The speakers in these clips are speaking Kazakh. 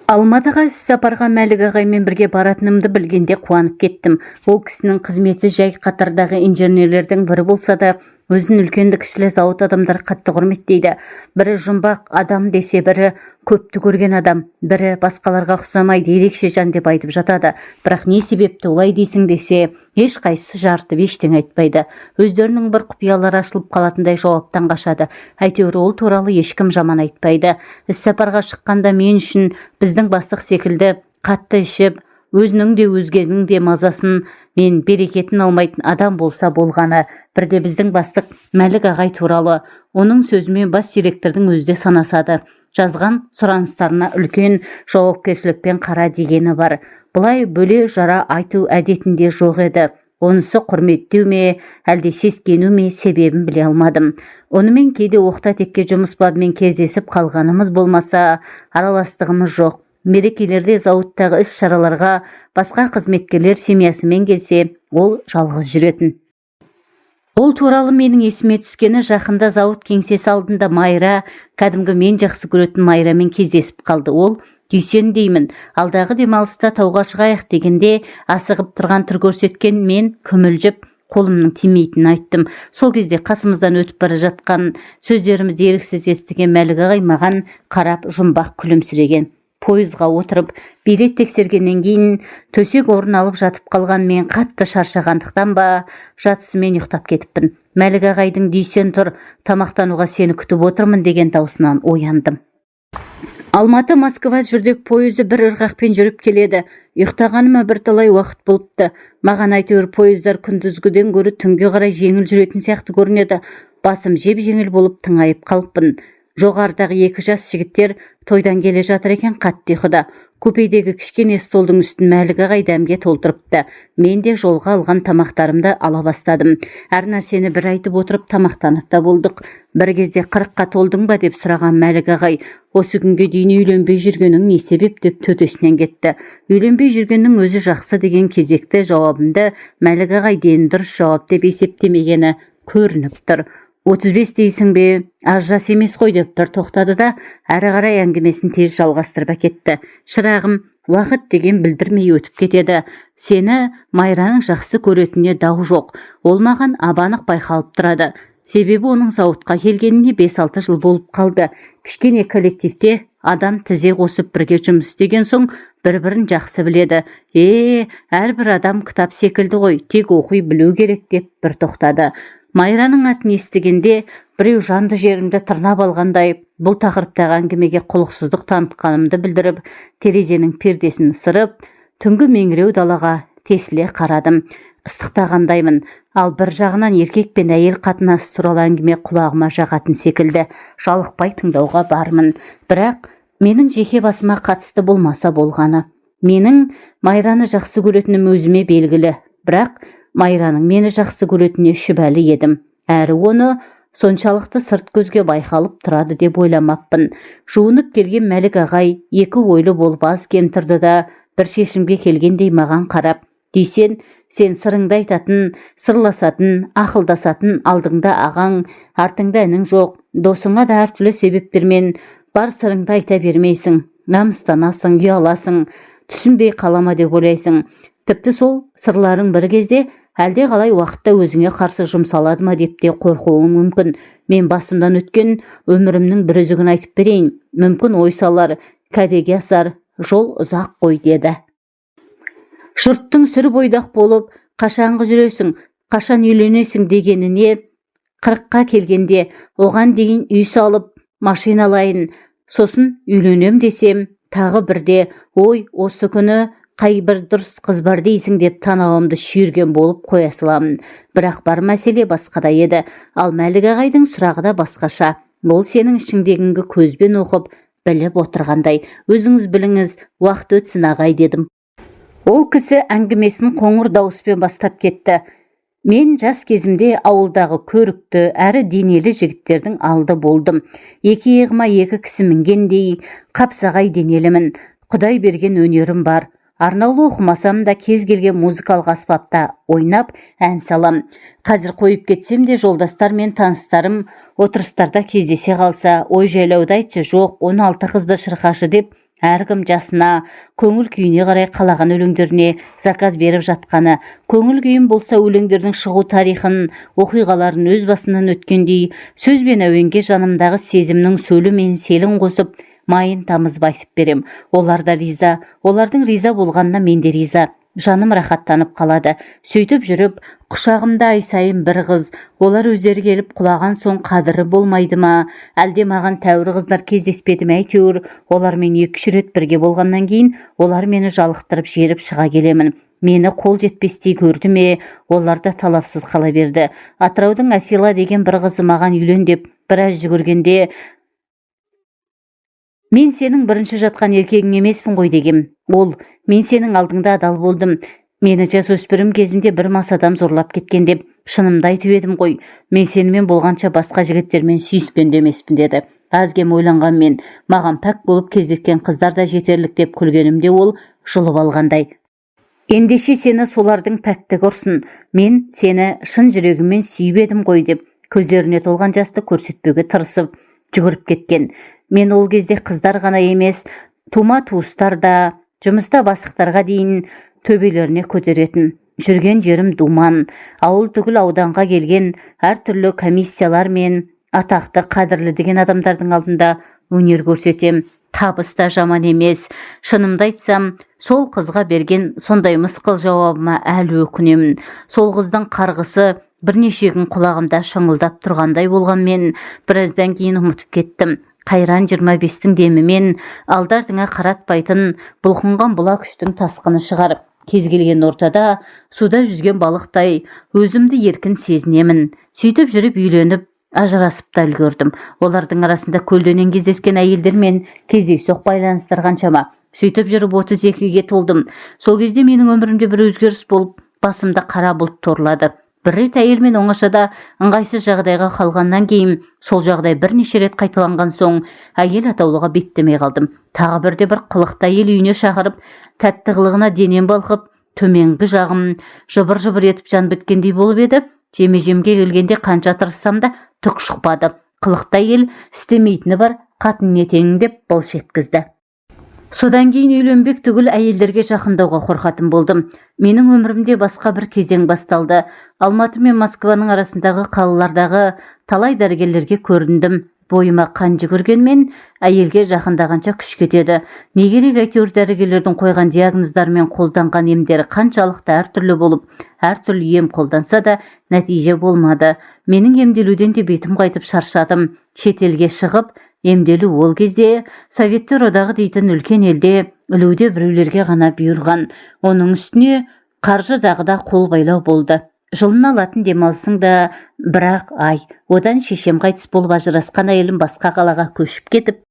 Алматыға іссапарға Мәлік ағаймен бірге баратынымды білгенде қуанып кеттім. Ол кісінің қызметі жай қатардағы инженерлердің бірі болса да, өзін үлкенді-кішілі зауыт адамдары қатты құрметтейді. Бірі жұмбақ адам десе, бірі көпті көрген адам, бірі басқаларға ұқсамайды, ерекше жан деп айтып жатады. Бірақ не себепті олай дейсің десе, ешқайсысы жарытып ештеңе айтпайды. Өздерінің бір құпиялары ашылып қалатындай жауаптан қашады. Әйтеуір ол туралы ешкім жаман айтпайды. Іссапарға шыққанда мен үшін біздің бастық секілді қатты ішіп, өзінің де, өзгенің де мазасын мен берекетін алмайтын адам болса болғаны. Бірде біздің бастық Мәлік ағай туралы: «Оның сөзімен бас директордың өзі де санасады, жазған сұраныстарына үлкен жауапкершілікпен қара», – дегені бар. Бұлай бөле жара айту әдетінде жоқ еді. Онысы құрметтеу ме, әлде сескену ме, себебін біле алмадым. Онымен кейде оқта-текте жұмыс бабымен кездесіп қалғанымыз болмаса, араластығымыз жоқ. Мерекелерде зауыттағы іс-шараларға басқа қызметкерлер семьясымен келсе, ол жалғыз жүретін. Ол туралы менің есіме түскені жақында зауыт кеңсесі алдында Майра, кәдімгі мен жақсы көретін Майрамен кездесіп қалды. Ол: «Дүйсен деймін, алдағы демалыста тауға шығайық», – дегенде, асығып тұрған түр көрсеткен мен күмілжіп қолымның тимейтінін айттым. Сол кезде қасымыздан өтіп бара жатқан, сөздерімізді еріксіз естіген Мәлік ағай маған қарап жұмбақ күлімсіреген. Пойызға отырып, билет тексергеннен кейін төсек орын алып жатып қалған мен қатты шаршағандықтан ба, жатысымен ұйықтап кетіппін. Мәлік ағайдың: «Дүйсен, тұр, тамақтануға сені күтіп отырмын», – деген даусынан ояндым. Алматы – Москва жүрдек пойызы бір ырғақпен жүріп келеді. Ұйықтағаныма бірталай уақыт болыпты. Маған әйтеуір пойыздар күндізгіден гөрі түнге қарай жеңіл жүретін сияқты көрінеді. Басым жеп-жеңіл болып тыңайып қалыппын. Жоғарыдағы екі жас жігіттер тойдан келе жатыр екен, қатты ұйқыда. Купедегі кішкене столдың үстін Мәлік ағай дәмге толтырыпты. Мен де жолға алған тамақтарымды ала бастадым. Әр нәрсені бір айтып отырып тамақтанып та болдық. Бір кезде: «40-қа толдың ба?» – деп сұраған Мәлік ағай: «Осы күнге дейін үйленбей жүргенің не себеп?» – деп төтесінен кетті. «Үйленбей жүргеннің өзі жақсы», – деген кезекті жауабымды Мәлік ағай дені дұрыс жауап деп есептемегені көрініп тұр. «35 дейсің бе, аз жас емес қой», – деп бір тоқтады да, әрі қарай әңгімесін тез жалғастырып әкетті. «Шырағым, уақыт деген білдірмей өтіп кетеді. Сені Майраның жақсы көретініне дау жоқ. Ол маған ап-анық байқалып тұрады. Себебі оның зауытқа келгеніне 5-6 жыл болып қалды. Кішкене коллективте адам тізе қосып бірге жұмыс істеген соң, бір-бірін жақсы біледі. Е, әрбір адам кітап секілді ғой, тек оқи білу керек», – деп бір тоқтады. Майраның атын естігенде біреу жанды жерімді тырнап алғандай, бұл тақырыптағы әңгімеге құлықсыздық танытқанымды білдіріп, терезенің пердесін ысырып, түнгі меңіреу далаға тесіле қарадым. Ыстықтағандаймын. Ал бір жағынан еркек пен әйел қатынасы туралы әңгіме құлағыма жағатын секілді, жалықпай тыңдауға бармын. Бірақ менің жеке басыма қатысты болмаса болғаны. Менің Майраны жақсы көретінім өзіме белгілі, бірақ Майраның мені жақсы көретініне шүбәлі едім. Әрі оны соншалықты сырт көзге байқалып тұрады деп ойламаппын. Жуынып келген Мәлік ағай екі ойлы болып аз кем тұрды да, бір шешімге келгендей маған қарап: «Дүйсен, сен сырыңды айтатын, сырласатын, ақылдасатын алдыңда ағаң, артыңда інің жоқ. Досыңа да әртүрлі себептермен бар сырыңды айта бермейсің. Намыстанасың, ұяласың, түсінбей қалама деп ойлайсың. Тіпті сол сырларың бір кезде, әлде қалай уақытта өзіңе қарсы жұмсалады ма деп те қорқуың мүмкін. Мен басымдан өткен өмірімнің бір үзігін айтып берейін. Мүмкін, ой салар, кәдеге асар. Жол ұзақ қой», – деді. Жұрттың сүр бойдақ болып қашанғы жүресің, қашан үйленесің дегеніне, 40-қа келгенде, оған дейін үй салып, машина алайын, сосын үйленем десем, тағы бірде: «Ой, осы күні қай бір дұрыс қыз бар дейсің?» – деп танауымды шүйірген болып қоя саламын. Бірақ бар мәселе басқада еді. Ал Мәлік ағайдың сұрағы да басқаша. Ол сенің ішіңдегіңді көзбен оқып біліп отырғандай. «Өзіңіз біліңіз, уақыт өтсін, ағай», – дедім. Ол кісі әңгімесін қоңыр дауыспен бастап кетті. «Мен жас кезімде ауылдағы көрікті әрі денелі жігіттердің алды болдым. Екі иығыма екі кісі мінгендей қапсағай денелімін. Құдай берген өнерім бар. Арнаулы оқымасам да, кез келген музыкалық аспапта ойнап, ән салам. Қазір қойып кетсем де, жолдастар мен таныстарым отырыстарда кездесе қалса: «Ой, жайлауды айтшы, жоқ, 16 қызды шырқашы», – деп Әркім жасына, көңіл күйіне қарай қалаған өлеңдеріне заказ беріп жатқаны. Көңіл күйім болса, өлеңдердің шығу тарихын, оқиғаларын өз басынан өткендей сөз бен әуенге жанымдағы сезімнің сөлі мен селін қосып, майын тамызып айтып берем. Олар да риза, олардың риза болғанына мен де риза. Жаным рахаттанып қалады. Сөйтіп жүріп, құшағымда ай сайын бір қыз, олар өздері келіп құлаған соң қадірі болмайды ма, әлде маған тәуір қыздар кездеспеді ме, әйтеуір олармен 2-3 рет бірге болғаннан кейін олар мені жалықтырып жіберіп шыға келемін. Мені қол жетпестей көрді ме, олар да талапсыз қала берді. Атыраудың Әсила деген бір қызы маған үйлен деп біраз жүгіргенде, мен сенің бірінші жатқан еркегің емеспін ғой дегем. Ол: мен сенің алдыңда адал болдым, мені жасөспірім кезімде бір мас адам зорлап кеткен деп шынымды айтып едім ғой, мен сенімен болғанша басқа жігіттермен сүйіскен де емеспін деді. Аз-кем ойланғанмен, маған пәк болып кездескен қыздар да жетерлік деп күлгенімде, ол жұлып алғандай: ендеше сені солардың пәктігі ұрсын, мен сені шын жүрегіммен сүйіп едім ғой деп, көздеріне толған жасты көрсетпеуге тырысып жүгіріп кеткен. Мен ол кезде қыздар ғана емес, тума туыстар да, жұмыста бастықтарға дейін төбелеріне көтеретін. Жүрген жерім думан, ауыл түгіл ауданға келген әртүрлі комиссиялар мен атақты, қадірлі деген адамдардың алдында өнер көрсетем. Табыс та жаман емес. Шынымды айтсам, сол қызға берген сондай мысқыл жауабыма әлі өкінемін. Сол қыздың қарғысы бірнеше күн құлағымда шыңылдап тұрғандай болғанмен, біраздан кейін ұмытып кеттім. Қайран 25-тің демімен алды артыңа қаратпайтын бұлқынған бұла күштің тасқыны шығар. Кез келген ортада суда жүзген балықтай өзімді еркін сезінемін. Сөйтіп жүріп үйленіп, ажырасып та үлгердім. Олардың арасында көлденең кездескен әйелдермен кездейсоқ байланыстар қаншама. Сөйтіп жүріп 32-ге толдым. Сол кезде менің өмірімде бір өзгеріс болып, басымда қара бұлт торлады. Бір рет әйелмен оңашада ыңғайсыз жағдайға қалғаннан кейін, сол жағдай бірнеше рет қайталанған соң, әйел атаулыға беттемей қалдым. Тағы бірде бір қылықты әйел үйіне шақырып, тәтті қылығына денем балқып, төменгі жағым жыбыр-жыбыр етіп жан біткендей болып еді, жеме-жемге келгенде қанша тырыссам да түк шықпады. Қылықты әйел: істемейтіні бар, қатын не тең деп былш еткізді. Содан кейін үйленбек түгіл, әйелдерге жақындауға қорқатын болдым. Менің өмірімде басқа бір кезең басталды. Алматы мен Москваның арасындағы қалалардағы талай дәрігерлерге көріндім. Бойыма қан жүгіргенмен, әйелге жақындағанша күш кетеді. Не керек, әйтеуір дәрігерлердің қойған диагноздары мен қолданған емдері қаншалықты әртүрлі болып, әртүрлі ем қолданса да, нәтиже болмады. Менің емделуден де бетім қайтып шаршадым. Шетелге шығып емделу ол кезде Советтер Одағы дейтін үлкен елде ілуде біреулерге ғана бұйырған. Оның үстіне қаржы жағы да қол байлау болды. Жылына алатын демалысың да бір-ақ ай. Одан шешем қайтыс болып, ажырасқан әйелім басқа қалаға көшіп кетіп,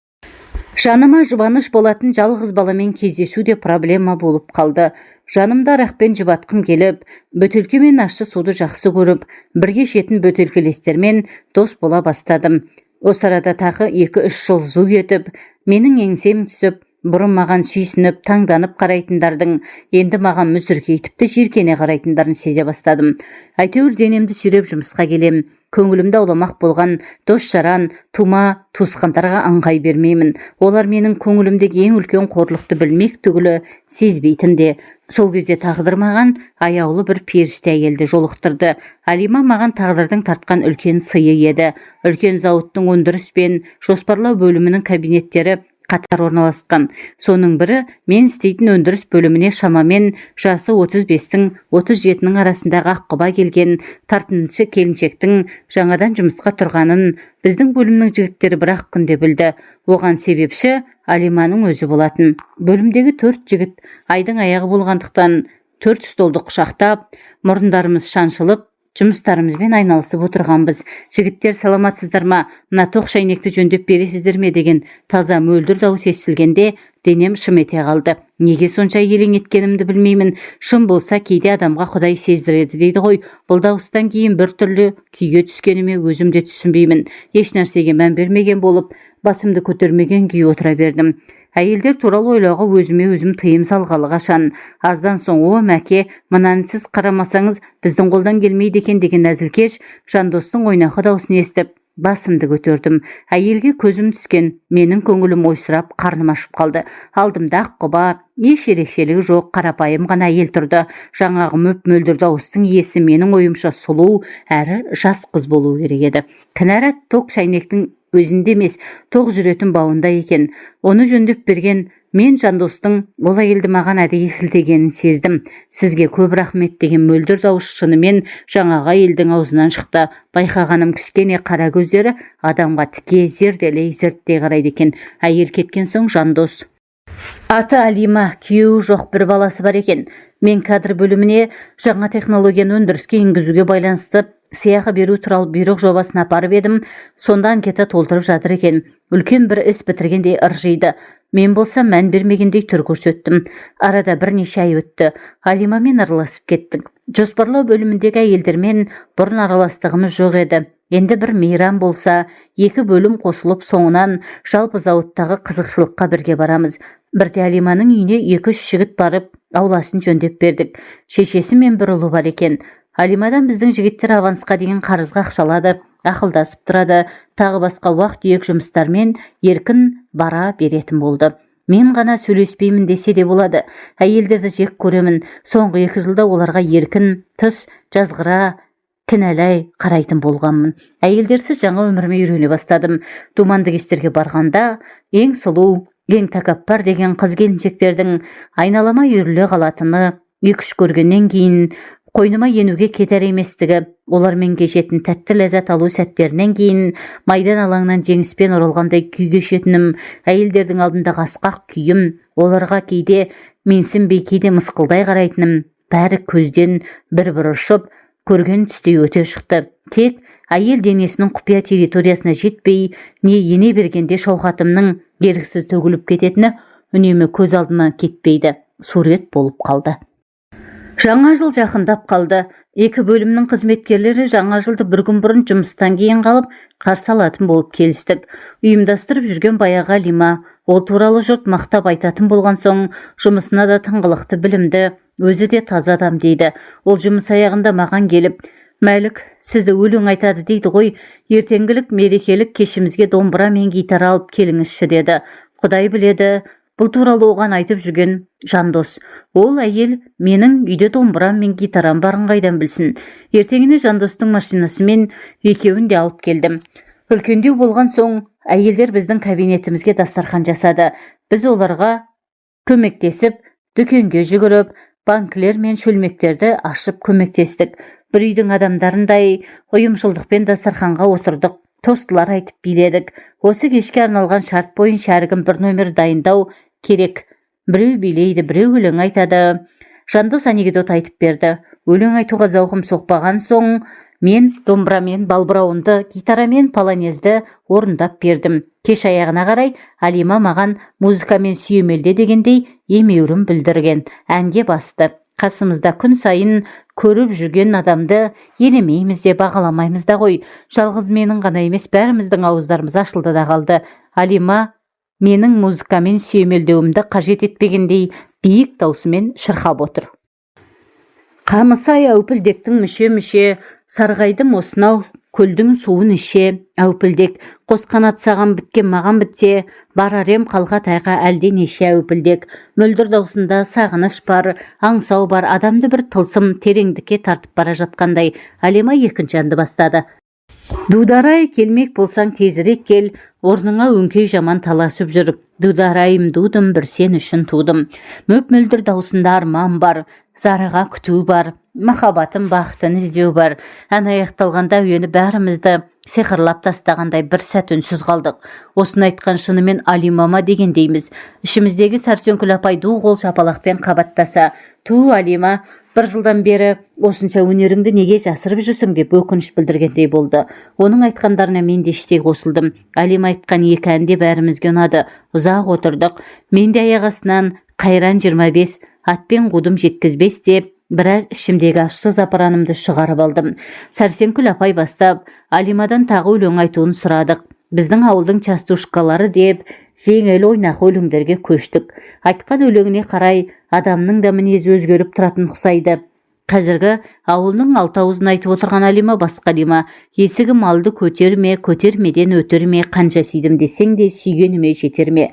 жаныма жұбаныш болатын жалғыз баламен кездесу де проблема болып қалды. Жанымда арақпен жұбатқым келіп, бөтелке мен ащы суды жақсы көріп, бірге ішетін бөтелкелестермен дос бола бастадым. Осы арада тағы 2-3 жыл зу етіп, менің еңсем түсіп, бұрын маған сүйсініп, таңданып қарайтындардың енді маған мүсіркей, тіпті жиіркене қарайтындарын сезе бастадым. Әйтеуір денемді сүйреп жұмысқа келем. Көңілімді ауламақ болған дос-жаран, тума туысқандарға ыңғай бермеймін. Олар менің көңілімдегі ең үлкен қорлықты білмек түгілі, сезбейтін де. Сол кезде тағдыр маған аяулы бір періште әйелді жолықтырды. Алима маған тағдырдың тартқан үлкен сыйы еді. Үлкен зауыттың өндіріс пен жоспарлау бөлімінің кабинеттері қатар орналасқан. Соның бірі мен істейтін өндіріс бөліміне шамамен жасы 35-тің 37-нің арасындағы аққұба келген тартыншы келіншектің жаңадан жұмысқа тұрғанын біздің бөлімнің жігіттері бір-ақ күнде білді. Оған себепші Алиманың өзі болатын. Бөлімдегі төрт жігіт айдың аяғы болғандықтан төрт столды құшақтап, мұрындарымыз шаншылып, жұмыстарымызбен айналысып отырғанбыз. Жігіттер, саламатсыздар ма? Мына тоқ шәйнекті жөндеп бересіздер ме деген таза мөлдір дауыс естілгенде денем шым ете қалды. Неге сонша елең еткенімді білмеймін. Шын болса, кейде адамға Құдай сездіреді дейді ғой. Бұл дауыстан кейін бір түрлі күйге түскеніме өзім де түсінбеймін. Еш нәрсеге мән бермеген болып, басымды көтермеген күйі отыра бердім. Әйелдер туралы ойлауға өзіме өзім тыйым салғалы қашан. Аздан соң: «О, Мәке, мынаны сіз қарамасаңыз, біздің қолдан келмейді екен», – деген әзілкеш Жандостың ойнақы даусын естіп, Басымды көтердім. Әйелге көзім түскен. Менің көңілім ойсырап, қарным ашып қалды. Алдымда ақ құба, еш ерекшелігі жоқ, қарапайым ғана әйел тұрды. Жаңағы мөп-мөлдір дауыстың иесі менің ойымша сұлу әрі жас қыз болу керек еді. Кінәрат ток шайнектің өзінде емес, тоқ жүретін бауында екен. Оны жөндеп берген мен Жандостың ол әйелді маған әдейі сілтегенін сездім. «Сізге көп рахмет», – деген мөлдір дауыс шынымен жаңағы әйелдің аузынан шықты. Байқағаным, кішкене қара көздері адамға тіке, зерделей, зерттей қарайды екен. Әйел кеткен соң Жандос: «Аты Алима, күйеуі жоқ, бір баласы бар екен. Мен кадр бөліміне жаңа технологияны өндіріске енгізуге байланысты сыйақы беру туралы бұйрық жобасын апарып едім, сонда анкета толтырып жатыр екен. Үлкен бір іс бітіргендей ыржиды. Мен болсам, мән бермегендей түр көрсеттім. Арада бірнеше ай өтті. Алимамен араласып кеттік. Жоспарлау бөліміндегі әйелдермен бұрын араластығымыз жоқ еді. Енді бір мейрам болса, екі бөлім қосылып, соңынан жалпы зауыттағы қызықшылыққа бірге барамыз. Бірде Алиманың үйіне екі-үш жігіт барып, ауласын жөндеп бердік. Шешесі мен бір ұлы бар екен. Алимадан біздің жігіттер авансқа деген қарызға ақша алады, ақылдасып тұрады, тағы басқа уақ-түйек жұмыстармен еркін бара беретін болды. Мен ғана сөйлеспеймін десе де болады. Әйелдерді жек көремін. Соңғы 2 жылда оларға еркін тыс жазғыра, кінәлай қарайтын болғанмын. Әйелдерсіз жаңа өміріме үйрене бастадым. Думанды кештерге барғанда ең сұлу, ең тәкаппар деген қыз келіншектердің айналама үйіріле қалатыны, екі-үш көргеннен кейін қойныма енуге кетер еместігі, олармен кешетін тәтті ләззат алу сәттерінен кейін майдан алаңынан жеңіспен оралғандай күй кешетінім, әйелдердің алдындағы асқақ күйім, оларға кейде менсінбей, кейде мысқылдай қарайтыным, бәрі көзден бір-бір ұшып, көрген түстей өте шықты. Тек әйел денесінің құпия территориясына жетпей не ене бергенде шауқатымның еріксіз төгіліп кететіні үнемі көз алдыма кетпейді, сурет болып қалды. Жаңа жыл жақындап қалды. Екі бөлімнің қызметкерлері жаңа жылды бір күн бұрын жұмыстан кейін қалып қарсы алатын болып келістік. Ұйымдастырып жүрген баяғы Алима. Ол туралы жұрт мақтап айтатын болған соң, жұмысына да тыңғылықты, білімді, өзі де таза адам дейді. Ол жұмыс аяғында маған келіп: «Мәлік, сізді өлең айтады дейді ғой, ертеңгілік мерекелік кешімізге домбыра мен гитара алып келіңізші», – деді. Құдай біледі, бұл туралы оған айтып жүрген Жандос. Ол әйел менің үйде домбырам мен гитарам барын қайдан білсін? Ертеңіне Жандостың машинасымен екеуін де алып келдім. Үлкендеу болған соң әйелдер біздің кабинетімізге дастархан жасады. Біз оларға көмектесіп, дүкенге жүгіріп, банкілер мен шөлмектерді ашып көмектестік. Бір үйдің адамдарындай ұйымшылдықпен дастарханға отырдық, тостылар айтып биледік. Осы кешке арналған шарт бойынша әркім бір номер дайындау керек: біреу билейді, біреу өлең айтады. Жандос анекдот айтып берді. Өлең айтуға зауқым соқпаған соң, мен домбырамен балбырауынды, гитарамен полонезді орындап бердім. Кеш аяғына қарай Алима маған музыкамен сүйемелде дегендей емеурін білдірген әнге басты. Қасымызда күн сайын көріп жүрген адамды елемейміз де, бағаламаймыз да ғой. Жалғыз менің ғана емес, бәріміздің ауыздарымыз ашылды да қалды. Алима менің музыкамен сүйемелдеуімді қажет етпегендей биік даусымен шырқап отыр: «Қамысы-ай әупілдектің мүше-мүше, сарғайдым осынау көлдің суын іше. Әупілдек, қос қанат саған біткен, маған бітсе, барар ем қалқатайға әлденеше әупілдек». Мөлдір даусында сағыныш бар, аңсау бар, адамды бір тылсым тереңдікке тартып бара жатқандай. Алима екінші әнді бастады: «Дударай, келмек болсаң, тезірек кел, орныңа өңкей жаман таласып жүр. Дударайым, дудым, бір сен үшін тудым». Мөп мөлдір даусында арман бар, зарыға күту бар, махаббатым бақытын іздеу бар. Ән аяқталғанда әуені бәрімізді сиқырлап тастағандай, бір сәт үнсіз қалдық. Осыны айтқан шынымен Алима ма дегендейміз. Ішіміздегі Сәрсенкүл апай ду қол шапалақпен қабаттаса: «Ту, Алима, бір жылдан бері осынша өнеріңді неге жасырып жүрсің?» – деп өкініш білдіргендей болды. Оның айтқандарына мен де іштей қосылдым. Алима айтқан екі ән де бәрімізге ұнады. Ұзақ отырдық. Мен де аяқ астынан «Қайран 25, атпен қудым жеткізбес» деп, біраз ішімдегі ащы запыранымды шығарып алдым. Сәрсенкүл апай бастап, Алимадан тағы өлең айтуын сұрадық. «Біздің ауылдың частушкалары» деп, жеңіл, ойнақы өлеңдерге көштік. Айтқан өлеңіне қарай адамның да мінезі өзгеріп тұратын ұқсайды. Қазіргі ауылының алты ауызын айтып отырған Алима басқа Алима. Есігім алды көтерме, көтермеден өтер ме, қанша сүйдім десең де, сүйгеніме жетер ме?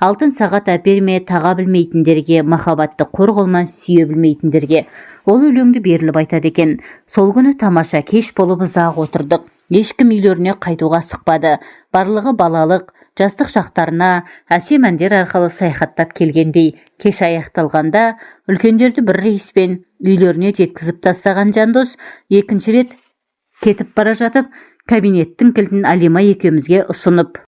Алтын сағат әперме таға білмейтіндерге, махаббатты қор қылма сүйе білмейтіндерге. Ол өлеңді беріліп айтады екен. Сол күні тамаша кеш болып, ұзақ отырдық. Ешкім үйлеріне қайтуға асықпады. Барлығы балалық, жастық шақтарына әсем әндер арқылы саяхаттап келгендей. Кеш аяқталғанда үлкендерді бір рейспен үйлеріне жеткізіп тастаған Жандос екінші рет кетіп бара жатып, кабинеттің кілтін Алима екеумізге ұсынып: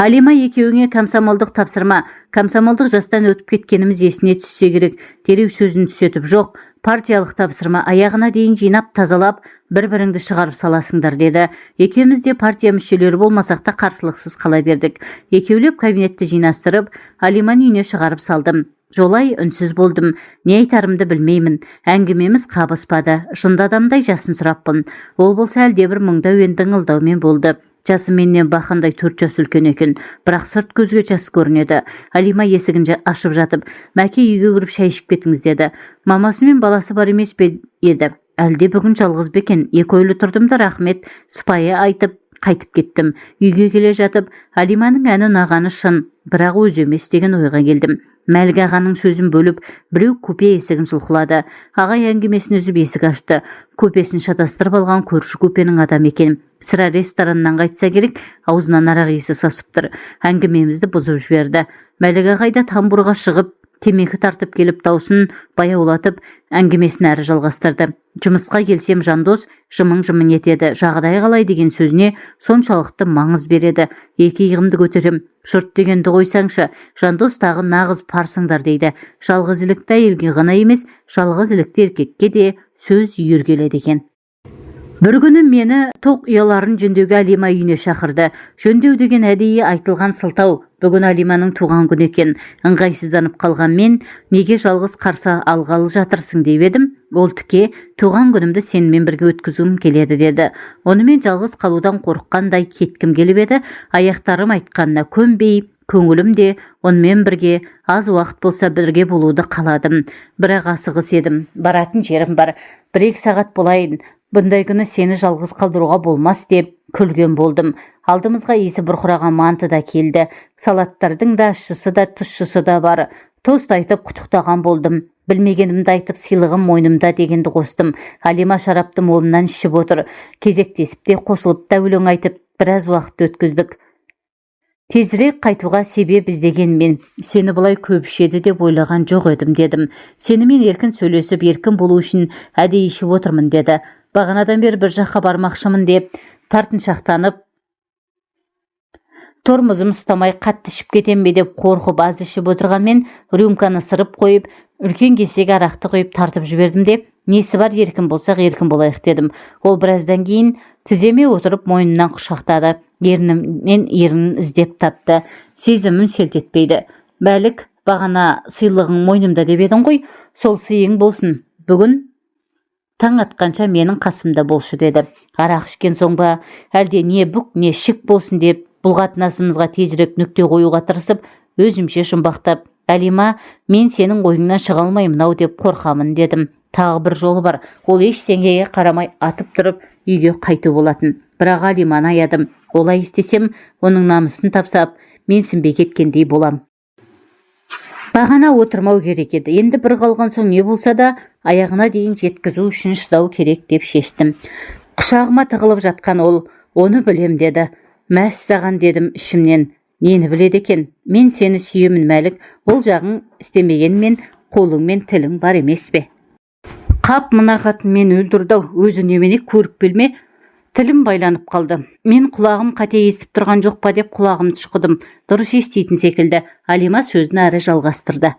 «Алима екеуіңе комсомолдық тапсырма». Комсомолдық жастан өтіп кеткеніміз есіне түссе керек, дереу сөзін түзетіп: «Жоқ, партиялық тапсырма. Аяғына дейін жинап, тазалап, бір-біріңді шығарып саласыңдар», — деді. Екеуміз де партия мүшелері болмасақ та, қарсылықсыз қала бердік. Екеулеп кабинетті жинастырып, Алиманы үйіне шығарып салдым. Жолай үнсіз болдым. Не айтарымды білмеймін. Әңгімеміз қабыспады. Жынды адамдай жасын сұраппын. Ол болса, әлдебір мұңды әуен дыңылдаумен болды. Жасы менен бақандай 4 жас үлкен екен, бірақ сырт көзге жас көрінеді. Алима есігін ашып жатып: «Мәке, үйге кіріп шай ішіп кетіңіз», — деді. Мамасы мен баласы бар емес пе еді, әлде бүгін жалғыз ба екен? Екі ойлы тұрдым да, рахмет, сыпайы айтып қайтып кеттім. Үйге келе жатып, Алиманың әні ұнағаны шын, бірақ өзі емес деген ойға келдім. Мәлік ағаның сөзін бөліп, біреу купе есігін жұлқылады. Ағай әңгімесін үзіп, есік ашты. Купесін шатастырып алған көрші купенің адамы екен. Сірә, рестораннан қайтса керек, аузынан арақ иісі сасып тұр. Әңгімемізді бұзып жіберді. Мәлік ағай да тамбурға шығып, темекі тартып келіп, даусын баяулатып, әңгімесін әрі жалғастырды. «Жұмысқа келсем, Жандос жымың-жымың етеді. Жағдай қалай деген сөзіне соншалықты маңыз береді. Екі иығымды көтерем. Жұрт дегенді қойсаңшы, Жандос тағы нағыз парсыңдар дейді. Жалғыз ілікті әйелге ғана емес, жалғыз ілікті еркекке де сөз үйір келеді екен». Бір күні мені тоқ ұяларын жөндеуге Алима үйіне шақырды. Жөндеу деген әдейі айтылған сылтау. Бүгін Алиманың туған күні екен. Ыңғайсызданып қалған мен: «Неге жалғыз қарсы алғалы жатырсың?» — деп едім, ол тіке: «Туған күнімді сенімен бірге өткізгім келеді», — деді. Онымен жалғыз қалудан қорыққандай кеткім келіп еді, аяқтарым айтқанына көнбей, көңілім де онымен бірге аз уақыт болса бірге болуды қаладым. Бірақ асығыс едім, баратын жерім бар, 1-2 сағат болайын, бұндай күні сені жалғыз қалдыруға болмас деп күлген болдым. Алдымызға иісі бұрқыраған манты да келді. Салаттардың да ащысы да, тұщысы да бар. Тост айтып құттықтаған болдым. Білмегенімді айтып, сыйлығым мойнымда дегенді қостым. Алима шарапты молынан ішіп отыр. Кезектесіп те, қосылып та өлең айтып, біраз уақыт өткіздік. Тезірек қайтуға себеп іздегенмен, «Сені бұлай көп ішеді деп ойлаған жоқ едім», — дедім. «Сенімен еркін сөйлесіп, еркін болу үшін әдейі ішіп отырмын», — деді. Бағанадан бері бір жаққа бармақшымын деп тартыншақтанып, тормозым ұстамай қатты ішіп кетем бе деп қорқып аз ішіп отырғанмен, рюмканы сырып қойып, үлкен кесеге арақты құйып тартып жібердім де: «Несі бар, еркін болсақ, еркін болайық», — дедім. Ол біраздан кейін тіземе отырып, мойнымнан құшақтады, ернімнен ернін іздеп тапты. Сезімім селт етпейді. «Мәлік, бағана сыйлығың мойнымда деп едің ғой, сол сыйың болсын. Бүгін таң атқанша менің қасымда болшы», — деді. Арақ ішкен соң ба, әлде не бүк, не шік болсын деп, бұл қатынасымызға тезірек нүкте қоюға тырысып, өзімше жұмбақтап: «Әлима, мен сенің ойыңнан шыға алмаймын ау деп қорқамын», — дедім. Тағы бір жолы бар, ол ештеңеге қарамай атып тұрып үйге қайту болатын. Бірақ Алиманы аядым. Олай істесем, оның намысын тапсап, менсінбей кеткендей болам. Бағана отырмау керек еді. Енді бір қалған соң, не болса да аяғына дейін жеткізу үшін шыдау керек деп шештім. Құшағыма тығылып жатқан ол: «Оны білем», — деді. «Мәссаған», — дедім ішімнен. Нені біледі екен? «Мен сені сүйемін, Мәлік. Ол жағың істемегенмен, қолың мен тілің бар емес пе?» Қап, мына қатын мені өлтірді ау. Өзі немене, көріп келме? Тілім байланып қалды. Мен құлағым қате естіп тұрған жоқ па деп құлағымды шұқыдым. Дұрыс еститін секілді. Алима сөзін әрі жалғастырды: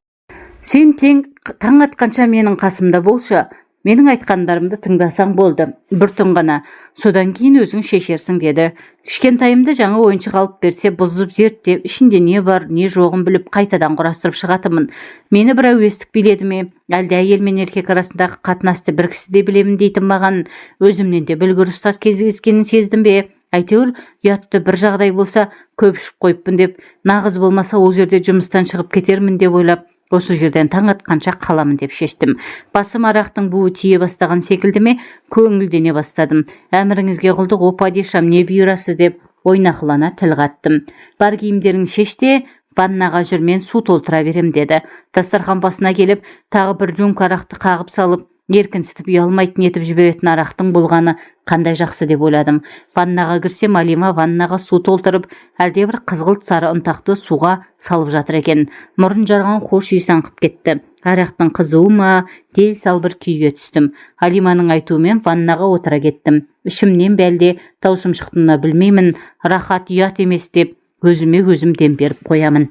«Сен тең таң атқанша менің қасымда болшы. Менің айтқандарымды тыңдасаң болды. Бір түн ғана. Содан кейін өзің шешерсің», — деді. Кішкентайымда жаңа ойыншық алып берсе, бұзып, зерттеп, ішінде не бар, не жоғын біліп, қайтадан құрастырып шығатынмын. Мені бір әуестік биледі ме, әлде әйел мен еркек арасындағы қатынасты бір кісідей білемін дейтін маған өзімнен де білгір ұстаз кездескенін сездім бе, әйтеуір ұятты бір жағдай болса, көп ішіп қойыппын деп, нағыз болмаса, ол жерде жұмыстан шығып кетермін деп ойлап Осы жерден таң атқанша қаламын деп шештім. Басым арақтың буы тие бастаған секілді ме, көңілдене бастадым. Әміріңізге құлдық, о падишам, не бұйырасыз, деп ойнақылана тіл қаттым. Бар, киімдеріңді шеш те, ваннаға жүр, мен су толтыра берем, деді. Дастархан басына келіп, тағы бір рюмка арақты қағып салып, еркінсітіп, ұялмайтын етіп жіберетін арақтың болғаны қандай жақсы деп ойладым. Ваннаға кірсем, Алима ваннаға су толтырып, әлдебір қызғылт сары ұнтақты суға салып жатыр екен. Мұрын жарған хош иіс аңқып кетті. Арақтың қызуы ма, дел сал бір күйге түстім. Алиманың айтуымен ваннаға отыра кеттім. Ішімнен бе, әлде даусым шықты ма, білмеймін, рахат ұят емес деп өзіме өзім дем беріп қоямын.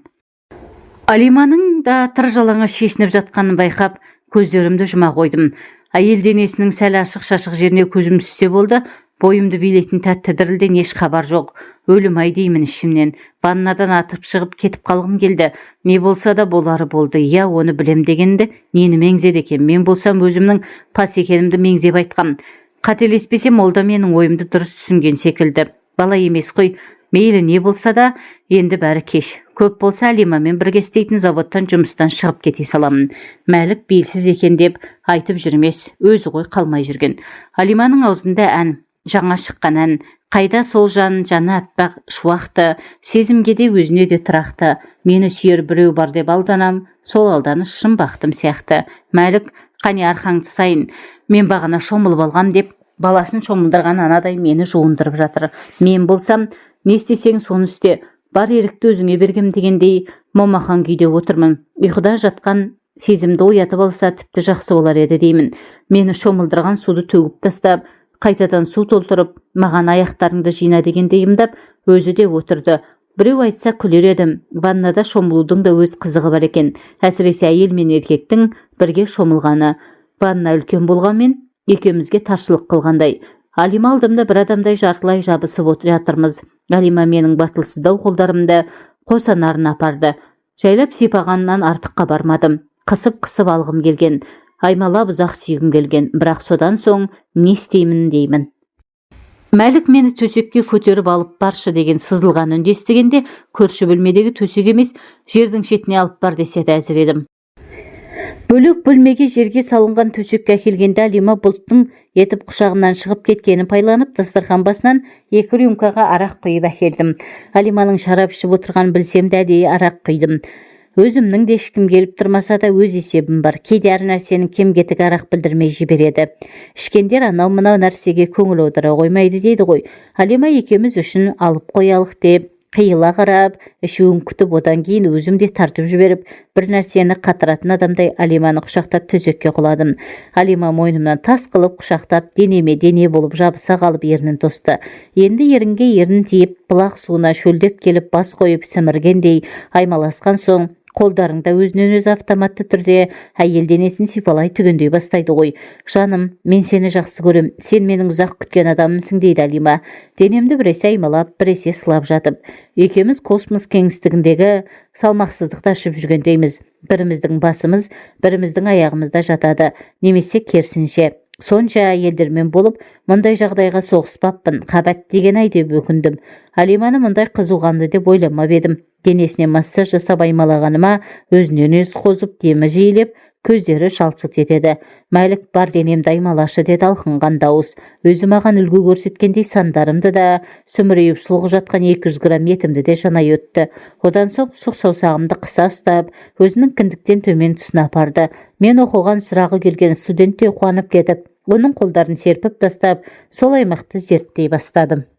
Алиманың да тыр жалаңаш шешініп жатқанын байқап, көздерімді жұма қойдым. Әйел денесінің сәл ашық шашық жеріне көзім түссе болды, бойымды билейтін тәтті дірілден еш хабар жоқ. Өлім ай деймін ішімнен. Ваннадан атып шығып кетіп қалғым келді. Не болса да болары болды. Иә, оны білем дегенді нені меңзеді екен? Мен болсам, өзімнің пас екенімді меңзеп айтқам. Қателеспесем, ол да менің ойымды дұрыс түсінген секілді. Бала емес қой. Мейлі, не болса да, енді бәрі кеш. Көп болса, Алимамен бірге істейтін заводтан жұмыстан шығып кете саламын. Мәлік белсіз екен деп айтып жүрмес, өзі ғой қалмай жүрген. Алиманың аузында ән, жаңа шыққан ән. Қайда сол жан, жаны аппақ шуақты, сезімге де, өзіне де тұрақты. Мені сүйер біреу бар деп алданам, сол алданыш шын бақытым сияқты. Мәлік, қане, арқаңды сайын, мен бағана шомылып алғам, деп баласын шомылдырған анадай мені жуындырып жатыр. Мен болсам, не істесең соны істе, бар ерікті өзіңе бергем дегендей момақан күйде отырмын. Ұйқыда жатқан сезімді оятып алса, тіпті жақсы болар еді деймін. Мені шомылдырған суды төгіп тастап, қайтадан су толтырып, маған аяқтарыңды жина дегендей ымдап, өзі де отырды. Біреу айтса, күлер едім. Ваннада шомылудың да өз қызығы бар екен, әсіресе әйел мен еркектің бірге шомылғаны. Ванна үлкен болғанмен, екеумізге таршылық қылғандай. Алима алдымда бір адамдай жартылай жабысып жатырмыз. Алима менің батылсыздау қолдарымды қос анарына апарды. Жайлап сипағаннан артыққа бармадым. Қысып қысып алғым келген, аймалап ұзақ сүйгім келген. Бірақ содан соң не істеймін деймін. Мәлік, мені төсекке көтеріп алып баршы, деген сызылған үнді естігенде, көрші бөлмедегі төсек емес, жердің шетіне алып бар десе де әзір едім. Бөлек бөлмеге жерге салынған төсекке әкелгенде, Алима бұлттың етіп құшағымнан шығып кеткенін пайдаланып, дастархан басынан екі рюмкаға арақ құйып әкелдім. Алиманың шарап ішіп отырғанын білсем де, әдейі арақ құйдым. Өзімнің де ішкім келіп тұрмаса да, өз есебім бар. Кейде әр нәрсенің кем кетігі арақ білдірмей жібереді. Ішкендер анау мынау нәрсеге көңіл аудара қоймайды дейді ғой. Алима екеуміз үшін алып қоялық деп қиыла қарап, ішуін күтіп, одан кейін өзім де тартып жіберіп, бір нәрсені қатыратын адамдай Алиманы құшақтап, төсекке құладым. Алима мойнымнан тас қылып құшақтап, денеме дене болып жабыса қалып, ернін тосты. Енді ерінге ерін тиіп, бұлақ суына шөлдеп келіп бас қойып сіміргендей аймаласқан соң, қолдарың да өзінен өзі автоматты түрде әйел денесін сипалай, түгендей бастайды ғой. Жаным, мен сені жақсы көрем, сен менің ұзақ күткен адамымсың, дейді Алима денемді біресе аймалап, біресе сылап жатып. Екеуміз космос кеңістігіндегі салмақсыздықты ашып жүргендейміз. Біріміздің басымыз біріміздің аяғымызда жатады немесе керісінше. Сонша әйелдермен болып, мұндай жағдайға соғыспаппын, қабат деген ай деп өкіндім. Алиманы мұндай қызуқанды деп ойламап едім. Денесіне массаж жасап аймалағаныма өзінен өзі қозып, демі жиілеп, көздері жалт жұлт етеді. Мәлік, бар, денемді аймалашы, деді алқынған дауыс. Өзі маған үлгі көрсеткендей, сандарымды да, сүмірейіп сұлғы жатқан 200 грамм етімді де жанай өтті. Одан соң сұқ саусағымды қыса ұстап, өзінің кіндіктен төмен тұсына апарды. Мен оқыған сұрағы келген студенттей қуанып кетіп, оның қолдарын серпіп тастап, сол аймақты зерттей бастадым.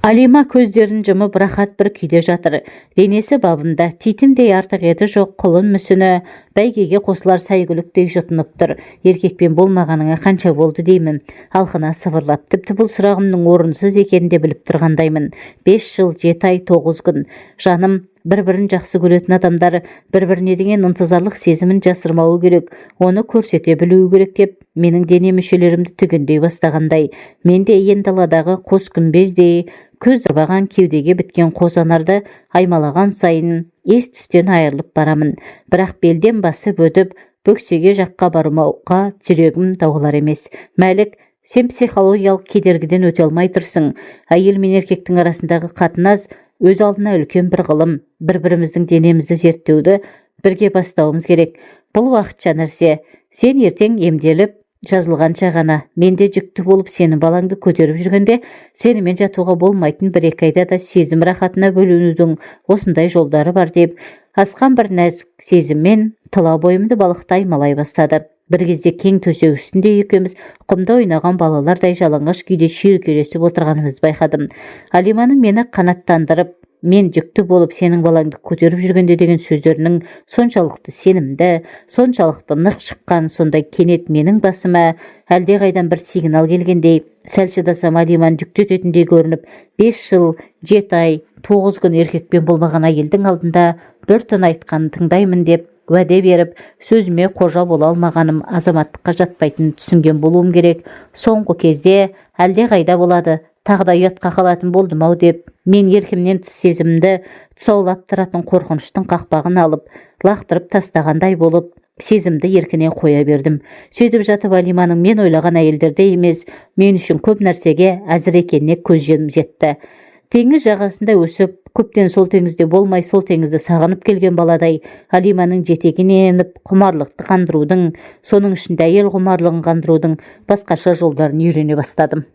Алима көздерін жұмып, рахат бір күйде жатыр. Денесі бабында, титімдей артық еті жоқ, құлын мүсіні бәйгеге қосылар сәйгүліктей жұтынып тұр. Еркекпен болмағаныңа қанша болды, деймін алқына сыбырлап. Тіпті бұл сұрағымның орынсыз екенін де біліп тұрғандаймын. 5 жыл 7 ай 9 күн, жаным. Бір бірін жақсы көретін адамдар бір біріне деген ынтызарлық сезімін жасырмауы керек, оны көрсете білуі керек, деп менің дене мүшелерімді түгендей бастағандай. Мен де иен даладағы қос күмбездей көз арбаған кеудеге біткен қос анарды аймалаған сайын ес түстен айырылып барамын. Бірақ белден басып өтіп, бөксеге жаққа бармауға жүрегім дауалар емес. Мәлік, сен психологиялық кедергіден өте алмай тұрсың. Әйел мен еркектің арасындағы қатынас өз алдына үлкен бір ғылым. Бір біріміздің денемізді зерттеуді Бірге бастауымыз керек. Бұл уақытша нәрсе. Сен ертең емделіп, жазылғанша ғана. Мен де жүкті болып сенің балаңды көтеріп жүргенде сенімен жатуға болмайтын 1-2 айда да сезім рахатына бөленудің осындай жолдары бар деп асқан бір нәзік сезіммен тұла бойымды балықтай аймалай бастады. Бір кезде кең төсек үстінде екеуміз құмда ойнаған балалардай жалаңаш күйде шүйіркелесіп отырғанымызды байқадым. Алиманың мені қанаттандырып, мен жүкті болып сенің балаңды көтеріп жүргенде деген сөздерінің соншалықты сенімді, соншалықты нық шыққан сондай кенет менің басыма әлдеқайдан бір сигнал келгендей, сәл шыдасам Алиманы жүкті ететіндей көрініп, 5 жыл, 7 ай, 9 күн еркекпен болмаған әйелдің алдында бір түн айтқанын тыңдаймын деп уәде беріп, сөзіме қожа бола алмағаным азаматтыққа жатпайтынын түсінген болуым керек. Соңғы кезде әлдеқайда болады, тағы да ұятқа қалатын болдым-ау деп, мен еркімнен тыс сезімді тұсаулап тұратын қорқыныштың қақпағын алып, лақтырып тастағандай болып, сезімді еркіне қоя бердім. Сөйтіп жатып Алиманың мен ойлаған әйелдердей емес, мен үшін көп нәрсеге әзір екеніне көз жетті. Теңіз жағасында өсіп, көптен сол теңізде болмай, сол теңізді сағынып келген баладай Алиманың жетегіне еніп, құмарлықты қандырудың, соның ішінде әйел құмарлығын қандырудың басқаша жолдарын үйрене бастадым.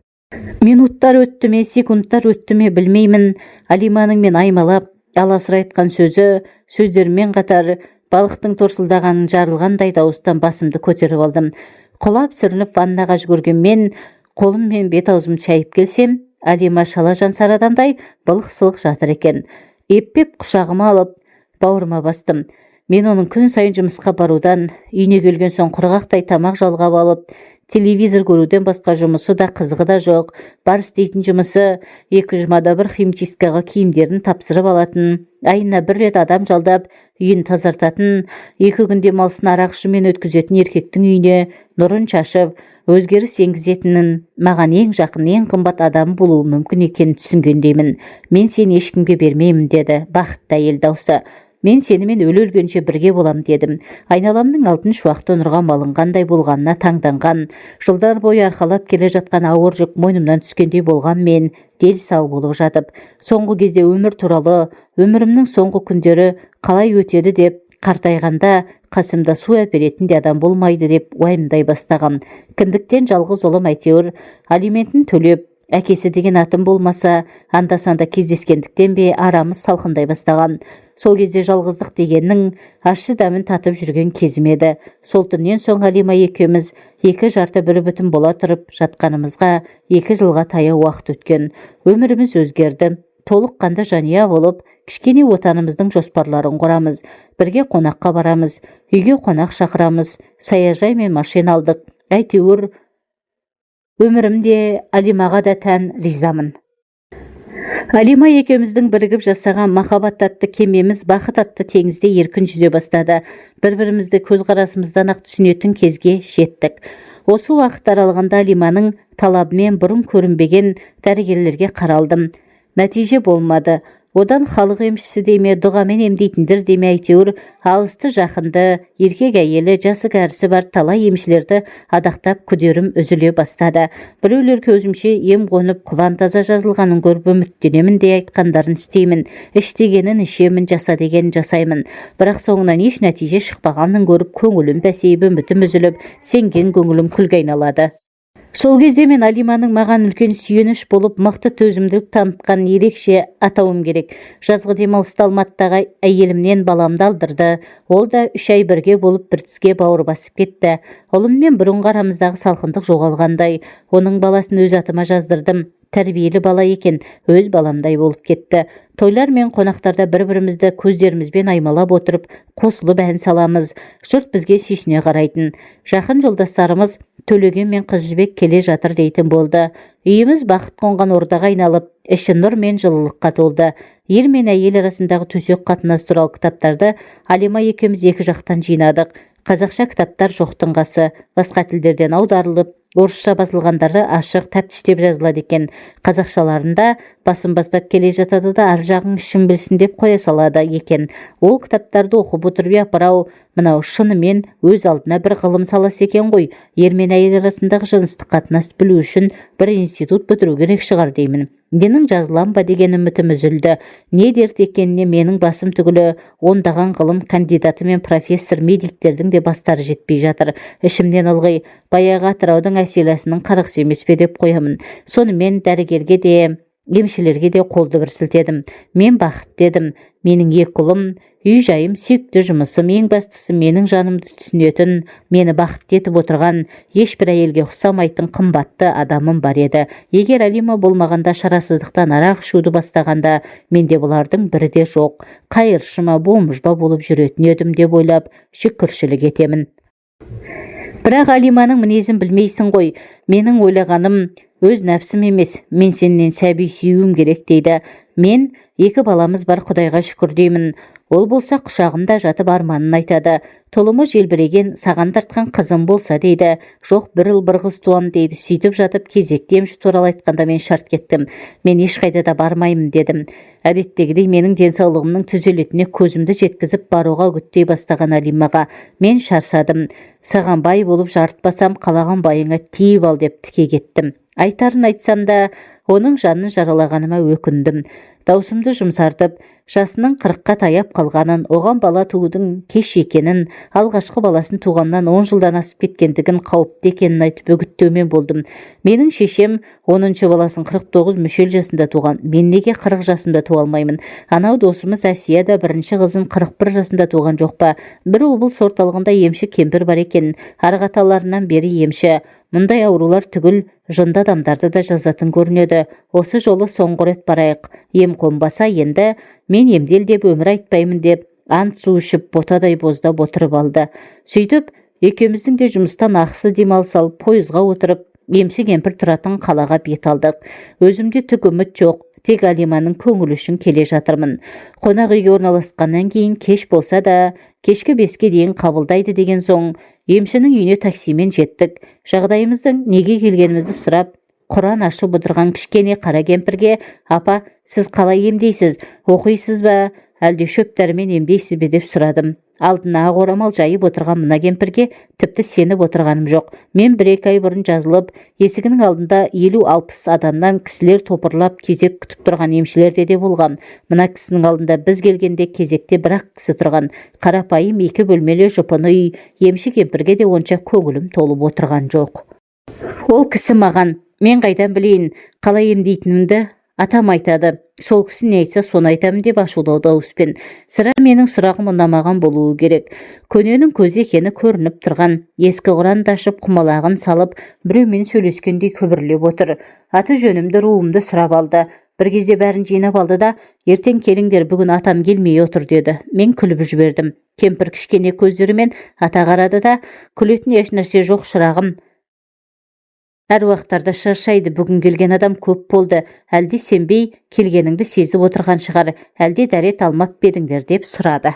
Минуттар өтті ме, секундтар өтті ме, білмеймін. Алиманың мен аймалап, аласұра айтқан сөздерімен қатар балықтың торсылдағанын жарылғандай дауыстан басымды көтеріп алдым. Құлап сүрініп ваннаға жүгірген мен қолым мен бет аузымды шайып келсем, Алима шала жансар адамдай былық-сылық жатыр екен. Еппеп құшағыма алып, бауырыма бастым. Мен оның күн сайын жұмысқа барудан, үйіне келген соң құрғақтай тамақ жалғап алып, телевизор көруден басқа жұмысы да, қызығы да жоқ. Бар істейтін жұмысы 2 жұмада бір химчисткаға киімдерін тапсырып алатын, айына бір рет адам жалдап үйін тазартатын, 2 күн демалысын арақ ішумен өткізетін еркектің үйіне нұрын шашып, өзгеріс енгізетінін, маған ең жақын, ең қымбат адам болуы мүмкін екенін түсінгендеймін. Мен сені ешкімге бермеймін, деді бақытты әйел даусы. Мен сенімен өле-өлгенше бірге болам, дедім. Айналамның алтын шуақты нұрға малынғандай болғанына таңданған, жылдар бойы арқалап келе жатқан ауыр жүк мойнымнан түскендей болған мен дел сал болып жатып, соңғы кезде өмір туралы, өмірімнің соңғы күндері қалай өтеді деп, қартайғанда қасымда су әперетін де адам болмайды деп уайымдай бастағам. Кіндіктен жалғыз ұлым әйтеуір алиментін төлеп, әкесі деген атым болмаса, анда-санда кездескендіктен бе, арамыз салқындай бастаған. Сол кезде жалғыздық дегеннің ащы дәмін татып жүрген кезім еді. Сол түннен соң Алима екеуміз екі жарты бір бүтін бола тұрып жатқанымызға 2 жылға таяу уақыт өткен. Өміріміз өзгерді. Толыққанды жанұя болып, кішкене отанымыздың жоспарларын құрамыз. Бірге қонаққа барамыз, үйге қонақ шақырамыз, саяжай мен машина алдық. Әйтеуір өмірімде Алимаға да тән ризамын. Алима екеуміздің бірігіп жасаған махаббат атты кемеміз бақыт атты теңізде еркін жүзе бастады. Бір-бірімізді көзқарасымыздан ақ түсінетін кезге жеттік. Осы уақыт аралығында Алиманың талабымен бұрын көрінбеген дәрігерлерге қаралдым. Нәтиже болмады. Одан халық емшісі деме, дұғамен емдейтіндер деме, әйтеуір алысты жақынды, еркек әйелі, жасы кәрісі бар талай емшілерді адақтап күдерім үзіле бастады. Біреулер көзімше ем қонып, құлан таза жазылғанын көріп үміттенемін де айтқандарын істеймін, іш дегенін ішемін, жаса дегенін жасаймын. Бірақ соңынан еш нәтиже шықпағанын көріп, көңілім бәсейіп, үмітім үзіліп, сенген көңілім күлге айналады. Сол кезде мен Алиманың маған үлкен сүйеніш болып, мықты төзімділік танытқанын ерекше атауым керек. Жазғы демалыста Алматыдағы әйелімнен баламды алдырды. Ол да 3 ай бірге болып, бір тіске бауыр басып кетті. Ұлыммен бұрынғы арамыздағы салқындық жоғалғандай. Оның баласын өз атыма жаздырдым. Тәрбиелі бала екен, өз баламдай болып кетті. Тойлар мен қонақтарда бір-бірімізді көздерімізбен аймалап отырып, қосылып ән саламыз. Жұрт бізге сүйсіне қарайтын. Жақын жолдастарымыз Төлеген мен Қыз Жібек келе жатыр дейтін болды. Үйіміз бақыт қонған ордаға айналып, іші нұр мен жылылыққа толды. Ер мен әйел арасындағы төсек қатынас туралы кітаптарды Алима екеуміз екі жақтан жинадық. Қазақша кітаптар жоқтың қасы, басқа тілдерден аударылып, орысша басылғандары ашық тәптіштеп жазылады екен. Қазақшаларында басын бастап келе жатады да, ар жағың ішің білсін деп қоя салады екен. Ол кітаптарды оқып отырып, япырау, Мынау шынымен өз алдына бір ғылым саласы екен ғой. Ер мен әйел арасындағы жыныстық қатынасты білу үшін бір институт бітіру керек шығар деймін. Менің жазылам ба деген үмітім үзілді. Не дерт екеніне менің басым түгілі ондаған ғылым кандидаты мен профессор медиктердің де бастары жетпей жатыр. Ішімнен ылғи баяғы Атыраудың Әселасының қарғысы емес пе деп қоямын. Сонымен дәрігерге де, емшілерге де қолды бір сілтедім. Мен бақытты едім. Менің екі ұлым, үй-жайым, сүйікті жұмысым, ең бастысы менің жанымды түсінетін, мені бақытты етіп отырған, ешбір әйелге ұқсамайтын қымбатты адамым бар еді. Егер Алима болмағанда, шарасыздықтан арақ ішуді бастағанда, менде бұлардың бірі де жоқ. Қайыршы ма, бомж ба болып жүретін едім деп ойлап, шүкіршілік етемін. Бірақ Алиманың мінезін білмейсің ғой. Менің ойлағаным өз нәпсім емес, мен сенен сәби сүюім керек дейді. Мен екі баламыз бар, Құдайға шүкір деймін. Ол болса құшағымда жатып арманын айтады. Тұлымы желбіреген, саған тартқан қызым болса дейді. Жоқ, бір ұл, бір қыз туам дейді. Сөйтіп жатып кезекті емші туралы айтқанда мен шарт кеттім. Мен ешқайда да бармаймын дедім. Әдеттегідей менің денсаулығымның түзелетініне көзімді жеткізіп баруға үгіттей бастаған Алимаға мен шаршадым. Саған бай болып жарытпасам, қалаған байыңа тиіп ал деп тіке кеттім. Айтарын айтсам да, оның жанын жаралағаныма өкіндім. Даусымды жұмсартып, жасының 40-қа таяп қалғанын, оған бала туудың кеш екенін, алғашқы баласын туғаннан 10 жылдан асып кеткендігін, қауіпті екенін айтып үгіттеумен болдым. Менің шешем 10-шы баласын 49 мүшел жасында туған. Мен неге 40 жасымда туа алмаймын? Анау досымыз Әсия да бірінші қызын 41 жасында туған жоқ па? Бір облыс орталығында емші кемпір бар екен. Арғы аталарынан бері емші. Мұндай аурулар түгіл жынды адамдарды да жазатын көрінеді. Осы жолы соңғы рет барайық. Ем қонбаса, енді мен емдел деп өмір айтпаймын деп ант су ішіп, ботадай боздап отырып алды. Сөйтіп, екеуміздің де жұмыстан ақысы демалыс алып, пойызға отырып, емші кемпір тұратын қалаға бет алдық. Өзімде түк үміт жоқ, тек Алиманың көңілі үшін келе жатырмын. Қонақ үйге орналасқаннан кейін кеш болса да, кешкі 5-ке дейін қабылдайды деген соң, емшінің үйіне таксимен жеттік. Жағдайымыздың, неге келгенімізді сұрап, Құран ашып отырған кішкене қара кемпірге: «Апа, сіз қалай емдейсіз? Оқисыз ба, әлде шөп дәрімен емдейсіз бе?» – деп сұрадым. Алдына ақ орамал жайып отырған мына кемпірге тіпті сеніп отырғаным жоқ. Мен 1-2 ай бұрын жазылып, есігінің алдында 50-60 адамнан кісілер топырлап кезек күтіп тұрған емшілерде де болғам. Мына кісінің алдында біз келгенде кезекте бір-ақ кісі тұрған. Қарапайым екі бөлмелі жұпыны үй. Емші кемпірге де онша көңілім толып отырған жоқ. Ол кісі маған: «Мен қайдан білейін қалай емдейтінімді, атам айтады, сол кісі не айтса, соны айтамын», – деп ашулы дауыспен. Сірә, менің сұрағым ұнамаған болуы керек. Көненің көзі екені көрініп тұрған. Ескі Құранды ашып, құмалағын салып, біреумен сөйлескендей күбірлеп отыр. Аты жөнімді, руымды сұрап алды. Бір кезде бәрін жинап алды да: «Ертең келіңдер, бүгін атам келмей отыр», – деді. Мен күліп жібердім. Кемпір кішкене көздерімен ата қарады да: «Күлетін еш нәрсе жоқ, шырағым. Әруақтар да шаршайды. Бүгін келген адам көп болды. Әлде сенбей келгеніңді сезіп отырған шығар, әлде дәрет алмап па едіңдер?» – деп сұрады.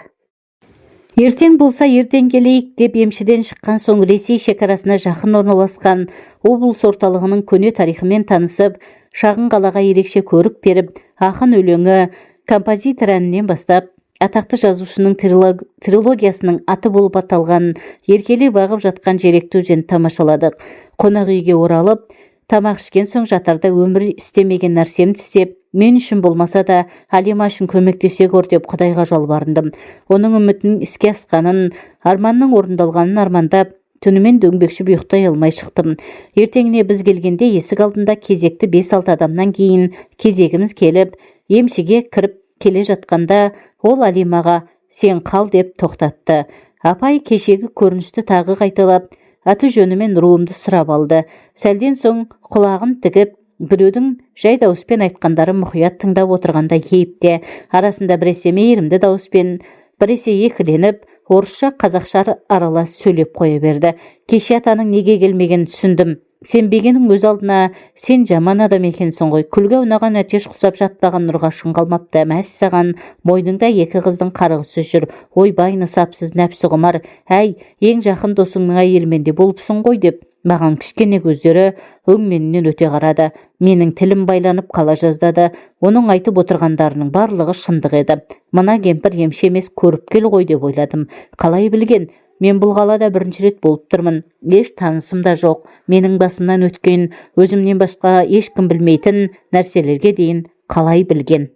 Ертең болса, ертең келейік деп емшіден шыққан соң, Ресей шекарасына жақын орналасқан облыс орталығының көне тарихымен танысып, шағын қалаға ерекше көрік беріп, ақын өлеңі, композитор әнінен бастап, атақты жазушының трилогиясының аты болып аталған еркелей ағып жатқан Желекті өзенін тамашаладық. Қонақ үйге оралып, тамақ ішкен соң, жатарда өмір істемеген нәрсемді істеп, мен үшін болмаса да, Алима үшін көмектесе көр деп Құдайға жалбарындым. Оның үмітінің іске асқанын, арманның орындалғанын армандап, түнімен дөңбекшіп ұйықтай алмай шықтым. Ертеңіне біз келгенде есік алдында кезекті 5-6 адамнан кейін кезегіміз келіп, емшіге кіріп келе жатқанда, ол Алимаға: «Сен қал», – деп тоқтатты. Апай кешегі көріністі тағы қайталап, аты жөні мен руымды сұрап алды. Сәлден соң құлағын тігіп, біреудің жай дауыспен айтқандарын мұқият тыңдап отырғандай кейіпте. Арасында біресе мейірімді дауыспен, біресе екіленіп, орысша, қазақша аралас сөйлеп қоя берді. Кеше атаның неге келмегенін түсіндім. Сенбегенің өз алдына, сен жаман адам екенсің ғой. Күлге аунаған әтеш құсап жатпаған нұрғашың қалмапты. Мәссаған, мойныңда екі қыздың қарғысы жүр. Ойбай, нысапсыз, нәпсі құмар, әй, ең жақын досыңның әйелімен де болыпсың ғой деп Маған кішкене көздері өңменінен өте қарады. Менің тілім байланып қала жаздады. Оның айтып отырғандарының барлығы шындық еді. Мына кемпір емші емес, көріпкел ғой деп ойладым. Қалай білген? Мен бұл қалада бірінші рет болып тұрмын. Еш танысым да жоқ. Менің басымнан өткен, өзімнен басқа ешкім білмейтін нәрселерге дейін қалай білген?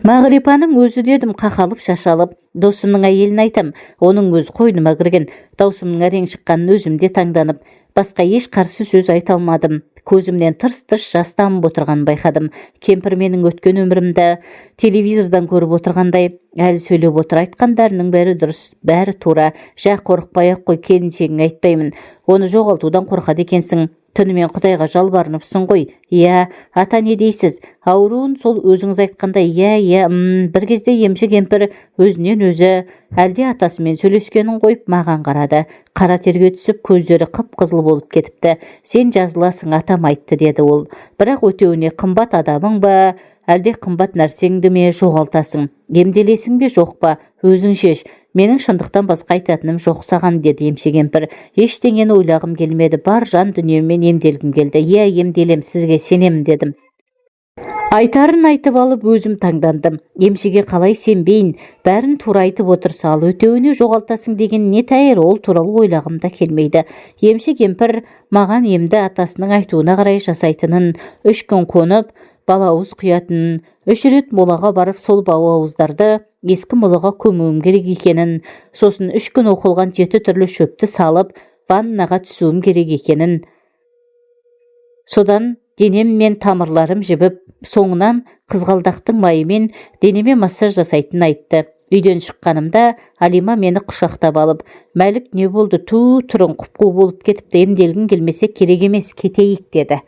Мағрипаның өзі, дедім қақалып шашалып. Досымның әйелін айтам, оның өзі қойныма кірген. Даусымның әрең шыққанын өзім де таңданып, басқа еш қарсы сөз айта алмадым. Көзімнен тырс-тырс жас тамып отырғанын байқадым. Кемпір менің өткен өмірімді телевизордан көріп отырғандай әлі сөйлеп отыр. Айтқандарының бәрі дұрыс, бәрі тура. Жә, қорықпай-ақ қой, келіншегіңе айтпаймын. Оны жоғалтудан қорқады екенсің. Түнімен құдайға жалбарыныпсың ғой. Иә, ата, не дейсіз? Ауруын сол өзіңіз айтқандай. Иә, бір кезде емші кемпір өзінен өзі әлде атасымен сөйлескенін қойып, маған қарады. Қара терге түсіп, көздері қып-қызыл болып кетіпті. Сен жазыласың, атам айтты, деді ол. Бірақ өтеуіне қымбат адамың ба, әлде қымбат нәрсеңді ме жоғалтасың? Емделесің бе, жоқ па, өзің шеш. Менің шындықтан басқа айтатыным жоқ саған, деді емші кемпір. Ештеңені ойлағым келмеді. Бар жан дүниеммен емделгім келді. Иә, емделем, сізге сенемін, дедім. Айтарын айтып алып, өзім таңдандым. Емшіге қалай сенбейін? Бәрін тура айтып отырса, ал өтеуіне жоғалтасың деген не тәйір? Ол туралы ойлағым да келмейді. Емші кемпір маған емді атасының айтуына қарай жасайтынын, 3 күн қонып, балауыз құятынын, 3 рет молаға барып, сол балауыздарды ескі молаға көмуім керек екенін, сосын 3 күн оқылған жеті түрлі шөпті салып, ваннаға түсуім керек екенін, содан денем мен тамырларым жібіп, соңынан қызғалдақтың майымен денеме массаж жасайтынын айтты. Үйден шыққанымда Алима мені құшақтап алып: «Мәлік, не болды? Ту, түрің құп-қу болып кетіпті. Емделгің келмесе, керек емес, кетейік», – деді.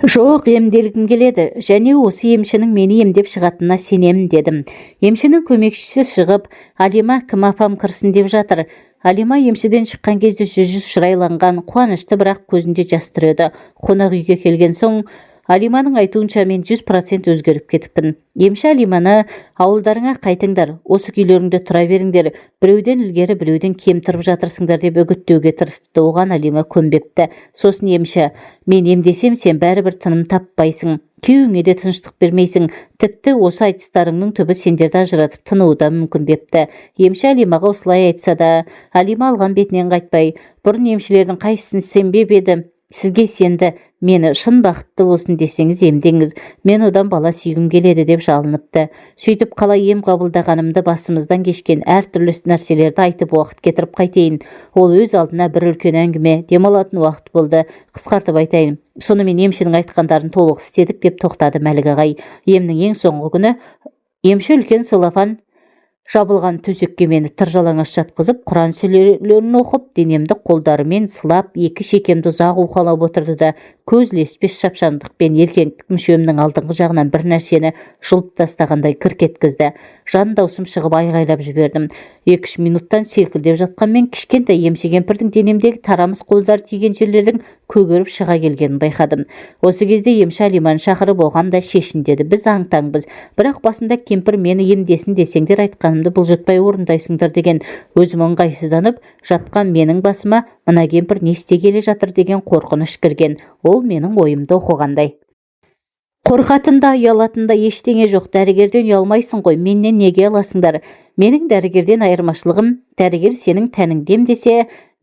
Жоқ, емделгім келеді және осы емшінің мені емдеп шығатынына сенемін, дедім. Емшінің көмекшісі шығып, «Алима кім, апам кірсін деп жатыр». Алима емшіден шыққан кезде жүзі шырайланған, қуанышты, бірақ көзінде жас тұр еді. Қонақ үйге келген соң, Алиманың айтуынша, мен 100% өзгеріп кетіппін. Емші Алиманы: «Ауылдарыңа қайтыңдар, осы күйлеріңде тұра беріңдер, біреуден ілгері, біреуден кем тұрып жатырсыңдар», – деп үгіттеуге тырысыпты. Оған Алима көнбепті. Сосын емші: «Мен емдесем, сен бәрібір тыным таппайсың, күйеуіңе де тыныштық бермейсің, тіпті осы айтыстарыңның түбі сендерді ажыратып тынуы да мүмкін», – депті. Емші Алимаға осылай айтса да, Алима алған бетінен қайтпай: «Бұрын емшілердің қайсысын сенбеп еді, сізге сенді. Мені шын бақытты болсын десеңіз, емдеңіз. Мен одан бала сүйгім келеді», – деп жалыныпты. Сөйтіп, қалай ем қабылдағанымды, басымыздан кешкен әртүрлі нәрселерді айтып, уақыт кетіріп қайтейін? Ол өз алдына бір үлкен әңгіме. Демалатын уақыт болды, қысқартып айтайын. Сонымен, емшінің айтқандарын толық істедік, деп тоқтады Мәлік ағай. Емнің ең соңғы күні емші үлкен целлофан жабылған төсекке мені тыр жалаңаш жатқызып, құран сүрелерін оқып, денемді қолдарымен сылап, екі шекемді ұзақ уқалап отырды да, көз ілеспес шапшаңдықпен еркектік мүшемнің алдыңғы жағынан бір нәрсені жұлып тастағандай кірк еткізді. Жан даусым шығып айғайлап жібердім. 2-3 минуттан селкілдеп жатқан мен кішкентай емші кемпірдің денемдегі тарамыс қолдары тиген жерлердің көгеріп шыға келгенін байқадым. Осы кезде емші Алиманы шақырып, оған да шешін деді. Біз аң-таңбыз. Бірақ басында кемпір мені емдесін десеңдер, айтқанымды бұлжытпай орындайсыңдар деген. Өзім ыңғайсызданып жатқан менің басыма мына кемпір не істегелі жатыр деген қорқыныш кірген. Ол менің ойымды оқығандай: «Қорқатын да, ұялатын да ештеңе жоқ. Дәрігерден ұялмайсың ғой, менен неге ұяласыңдар? Менің дәрігерден айырмашылығым, дәрігер сенің тәніңді емдесе,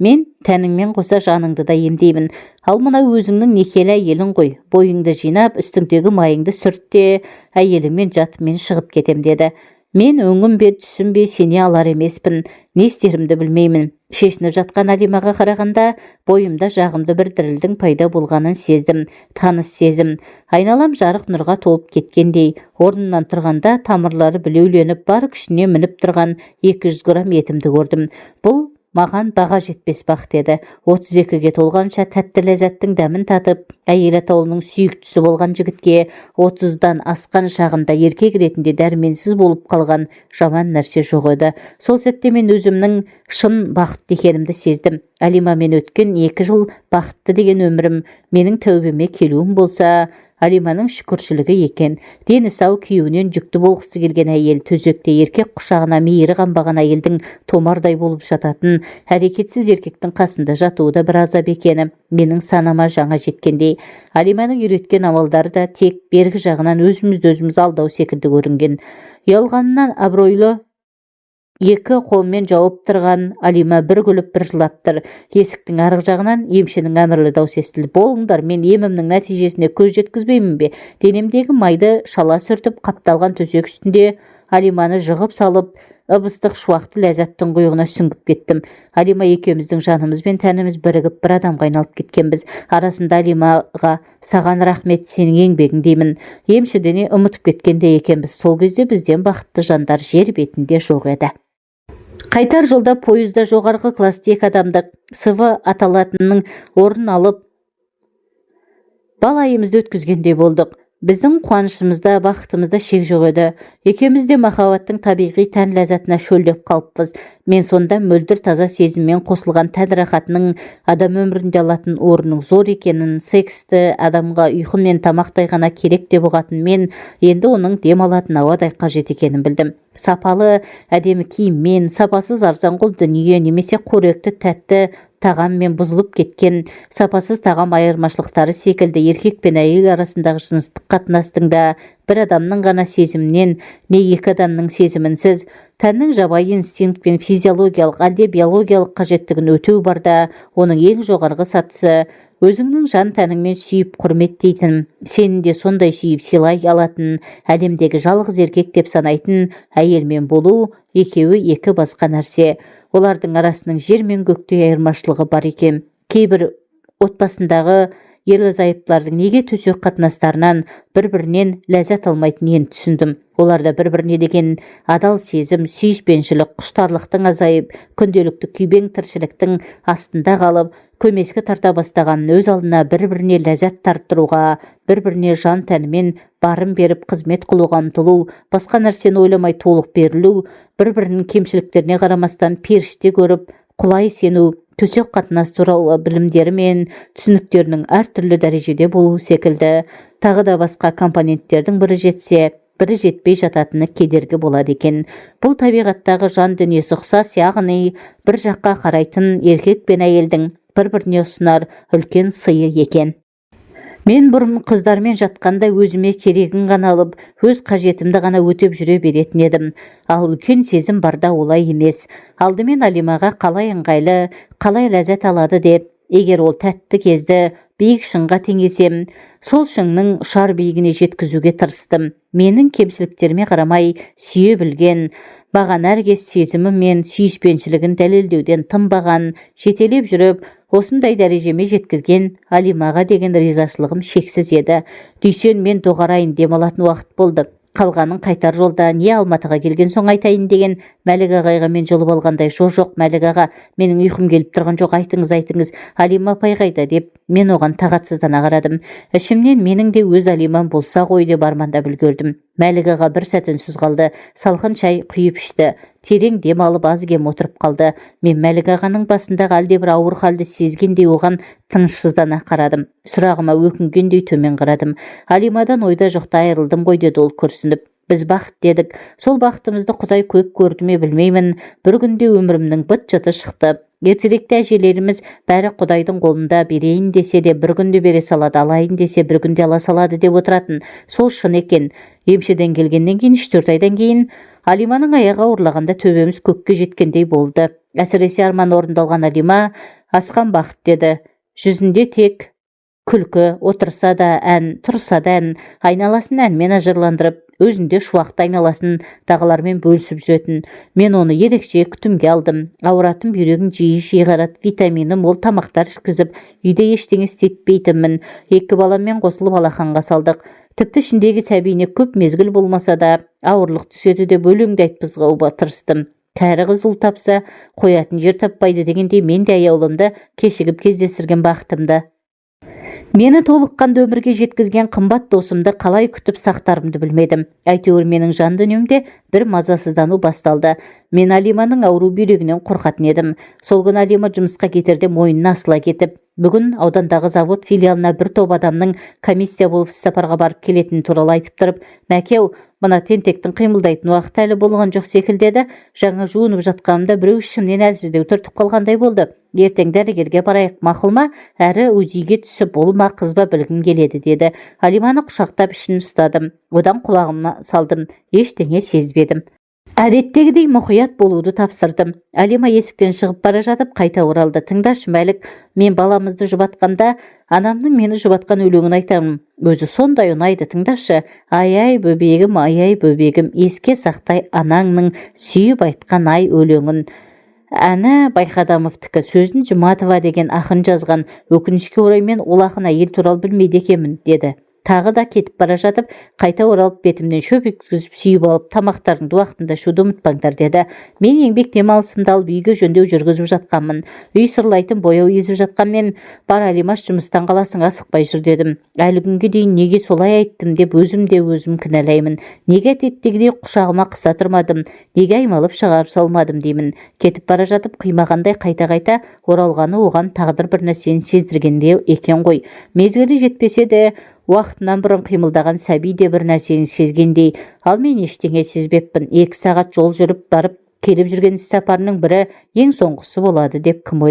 мен тәніңмен қоса жаныңды да емдеймін. Ал мына өзіңнің некелі әйелің ғой. Бойыңды жинап, үстіңдегі майыңды сүрт те, әйеліңмен жат, мен шығып кетем», – деді. Мен өңім бе, түсім бе, сене алар емеспін. Не істерімді білмеймін. Шешініп жатқан Алимаға қарағанда, бойымда жағымды бір дірілдің пайда болғанын сездім. Таныс сезім. Айналам жарық нұрға толып кеткендей. Орнымнан тұрғанда, тамырлары білеуленіп, бар күшіне мініп тұрған 200 грамм етімді көрдім. Бұл маған баға жетпес бақыт еді. 32-ге толғанша тәтті ләззаттың дәмін татып, әйел атаулының сүйіктісі болған жігітке 30-дан асқан шағында еркек ретінде дәрменсіз болып қалған жаман нәрсе жоқ еді. Сол сәтте мен өзімнің шын бақытты екенімді сездім. Алимамен өткен 2 жыл бақытты деген өмірім менің тәубеме келуім болса, Алиманың шүкіршілігі екен. Дені сау күйеуінен жүкті болғысы келген әйел, төсекте еркек құшағына мейірі қанбаған әйелдің томардай болып жататын, әрекетсіз еркектің қасында жатуы да бір азап екені менің санама жаңа жеткендей. Алиманың үйреткен амалдары да тек бергі жағынан өзімізді өзіміз алдау секілді көрінген. Ұялғанынан абыройлы екі қолмен жауып тұрған Алима бір күліп, бір жылап тұр. Есіктің арғы жағынан емшінің әмірлі даусы естілді: «Болыңдар, мен емімнің нәтижесіне көз жеткізбеймін бе?» Денемдегі майды шала сүртіп, қапталған төсек үстінде Алиманы жығып салып, ып-ыстық шуақты ләззат тұңғиығына сүңгіп кеттім. Алима екеуміздің жанымыз бен тәніміз бірігіп, бір адамға айналып кеткенбіз. Арасында Алимаға «Саған рахмет, сенің еңбегің» деймін. Емшіден ұмытып кеткендей екенбіз. Сол кезде бізден бақытты жандар жер бетінде жоқ еді. Қайтар жолда пойызда жоғарғы классты екі адамдық СВ аталатынның орын алып, бал айымызды өткізгендей болдық. Біздің қуанышымызда, бақытымызда шек жоқ еді. Екеуміз де махаббаттың табиғи тән ләззатына шөлдеп қалыппыз. Мен сонда мөлдір таза сезіммен қосылған тән рахатының адам өмірінде алатын орнының зор екенін, сексті адамға ұйқы мен тамақтай ғана керек деп ұғатын мен енді оның дем алатын ауадай қажет екенін білдім. Сапалы әдемі киіммен, сапасыз арзанқол дүние немесе қоректі тәтті тағаммен бұзылып кеткен сапасыз тағам айырмашылықтары секілді еркек пен әйел арасындағы жыныстық қатынастың да бір адамның ғана сезімінен не екі адамның сезімінсіз, тәннің жабайы инстинкт пен физиологиялық әлде биологиялық қажеттігін өтеу бар да, оның ең жоғарғы сатысы өзіңнің жан тәніңмен сүйіп құрметтейтін, сені де сондай сүйіп сыйлай алатын, әлемдегі жалғыз еркек деп санайтын әйелмен болу екеуі екі басқа нәрсе. Олардың арасының жер мен көктей айырмашылығы бар екен. Кейбір отбасындағы ерлі зайыптылардың неге төсек қатынастарынан бір-бірінен ләззат алмайтынын енді түсіндім. Оларда бір-біріне деген адал сезім, сүйіспеншілік, құштарлықтың азайып, күнделікті күйбең тіршіліктің астында қалып, көмескі тарта бастағанын, өз алдына бір-біріне ләззат тарттыруға, бір-біріне жан тәнімен барын беріп қызмет қылуға ұмтылу, басқа нәрсені ойламай толық берілу, бір-бірінің кемшіліктеріне қарамастан періште көріп құлай сену, төсек қатынас туралы білімдері мен түсініктерінің әртүрлі дәрежеде болуы секілді тағы да басқа компоненттердің бірі жетсе, бірі жетпей жататыны кедергі болады екен. Бұл табиғаттағы жан дүниесі ұқсас, яғни бір жаққа қарайтын еркек пен әйелдің бір-біріне ұсынар үлкен сыйы екен. Мен бұрын қыздармен жатқанда өзіме керегін ғана алып, өз қажетімді ғана өтеп жүре беретін едім. Ал үлкен сезім барда олай емес. Алдымен Алимаға қалай ыңғайлы, қалай ләззат алады деп, егер ол тәтті кезді биік шыңға теңесем, сол шыңның ұшар биігіне жеткізуге тырыстым. Менің кемшіліктеріме қарамай сүйе білген, маған әркез сезімі мен сүйіспеншілігін дәлелдеуден тынбаған, жетелеп жүріп осындай дәрежеме жеткізген Алимаға деген ризашылығым шексіз еді. Дүйсен, мен доғарайын, демалатын уақыт болды. Қалғанын қайтар жолда не Алматыға келген соң айтайын деген Мәлік ағайға мен жұлып алғандай: «Жо, жоқ, Мәлік аға, менің ұйқым келіп тұрған жоқ, айтыңыз, айтыңыз, Алима апай қайда?» – деп мен оған тағатсыздана қарадым. Ішімнен менің де өз Алимам болса ғой деп армандап үлгердім. Мәлік аға бір сәт үнсіз қалды. Салқын шай құйып ішті. Терең дем алып, аз-кем отырып қалды. Мен Мәлік ағаның басындағы әлдебір ауыр халді сезгендей оған тынышсыздана қарадым. Сұрағыма өкінгендей төмен қарадым. «Алимадан ойда жоқта айырылдым ғой», – деді ол күрсініп. «Біз бақыт дедік. Сол бақытымызды құдай көп көрді ме, білмеймін, бір күнде өмірімнің быт-шыты шықты. Ертеректе әжелеріміз «Бәрі құдайдың қолында, берейін десе де бір күнде бере салады, алайын десе бір күнде ала салады» деп отыратын. Сол шын екен. Емшіден келгеннен кейін, 3-4 айдан кейін Алиманың аяғы ауырлағанда төбеміз көкке жеткендей болды. Әсіресе арман орындалған Алима асқан бақыт деді. Жүзінде тек күлкі, отырса да ән, тұрса да ән, айналасын әнмен ажарландырып, өзінде шуақты айналасын дағылармен бөлісіп жүретін. Мен оны ерекше күтімге алдым. Ауыратын бүйрегін жиі-жиі қаратып, витамині мол тамақтар ішкізіп, үйде ештеңе істетпейтінмін. Екі баламмен қосылып алақанға салдық. Тіпті ішіндегі сәбиіне көп мезгіл болмаса да ауырлық түседі деп өлең де айтқызбауға тырыстым. Кәрі қыз ұл тапса, қоятын жер таппайды дегендей, мен де аяулымды, кешігіп кездестірген бақытымды, мені толыққанды өмірге жеткізген қымбат досымды қалай күтіп сақтарымды білмедім. Әйтеуір, менің жан дүниемде бір мазасыздану басталды. Мен Алиманың ауру бүйрегінен қорқатын едім. Сол күні Алима жұмысқа кетерде мойнына асыла кетіп, бүгін аудандағы завод филиалына бір топ адамның комиссия болып іссапарға барып келетіні туралы айтып тұрып, «Мәке-ау, мына тентектің қимылдайтын уақыты әлі болған жоқ секілді еді. Жаңа жуынып жатқанымда біреу ішімнен әлсіздеу түртіп қалғандай болды. Ертең дәрігерге барайық, мақұл ма? Әрі УЗИ-ге түсіп, ұл ма, қыз ба, білгім келеді», – деді. Алиманы құшақтап, ішін ұстадым. Одан құлағыма салдым. Ештеңе сезбедім. Әдеттегідей мұқият болуды тапсырдым. Алима есіктен шығып бара жатып қайта оралды. «Тыңдашы, Мәлік, мен баламызды жұбатқанда анамның мені жұбатқан өлеңін айтамын. Өзі сондай ұнайды, тыңдашы. Ай-ай, бөбегім, ай-ай, бөбегім, еске сақтай анаңның сүйіп айтқан ай өлеңін». Әні Байқадамовтікі, сөзін Жұматова деген ақын жазған. Өкінішке орай, мен ол ақын әйел туралы білмейді екенмін, деді. Тағы да кетіп бара жатып қайта оралып, бетімнен шөп еткізіп сүйіп алып, «Тамақтарыңды уақытында ішуді ұмытпаңдар», – деді. Мен еңбек демалысымды алып, үйге жөндеу жүргізіп жатқанмын. Үй сырлайтын бояу езіп жатқан мен «Бар, Алимаш, жұмыстан қаласың, асықпай жүр», – дедім. Әлі күнге дейін неге солай айттым деп өзім де өзім кінәлаймын. Неге әдеттегідей құшағыма қыса тұрмадым, неге аймалап шығарып салмадым деймін. Кетіп бара жатып қимағандай қайта-қайта оралғаны оған тағдыр бір нәрсені сездіргендей екен ғой. Мезгілі жетпесе де, уақытынан бұрын қимылдаған сәби де бір нәрсені сезгендей. Ал мен ештеңе сезбеппін. 2 сағат жол жүріп барып келіп жүрген іссапарының бірі ең соңғысы болады деп кім